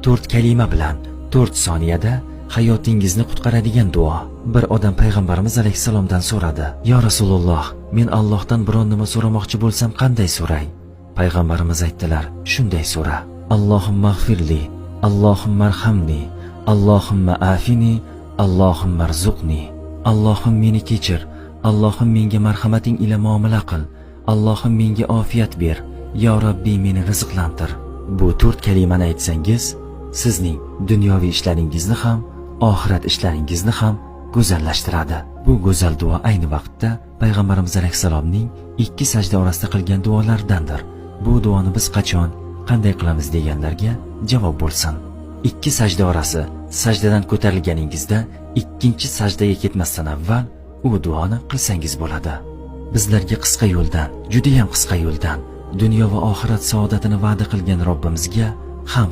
4 kalima bilan 4 soniyada hayotingizni qutqaradigan duo. Bir odam payg'ambarimiz alayhissalomdan so'radi: "Yo Rasululloh, men Allohdan biron nima so'ramoqchi bo'lsam qanday so'ray?" Payg'ambarimiz aytdilar: "Shunday so'ra: Allohumma g'firli, Allohumma arhamni, Allohumma afini, Allohumma arzuqni. Allohim meni kechir, Allohim menga marhamating ila muomala qil, Allohim menga ofiyat ber, yo Rabbi meni rizqlantir." Bu 4 kalimani aytsangiz, sizning dunyoviy ishlaringizni ham, oxirat ishlaringizni ham go'zallashtiradi. Bu go'zal duo ayni vaqtda payg'ambarimiz alayhissalomning ikki sajda orasida qilgan duolaridandir. Bu duoni biz qachon, qanday qilamiz deganlarga javob bo'lsin. Ikki sajda orasi sajdadan ko'tarilganingizda ikkinchi sajdaga ketmasdan avval u duoni qilsangiz bo'ladi. Bizlarga qisqa yo'ldan, juda ham qisqa yo'ldan dunyo va oxirat saodatini va'da qilgan Robbimizga hamd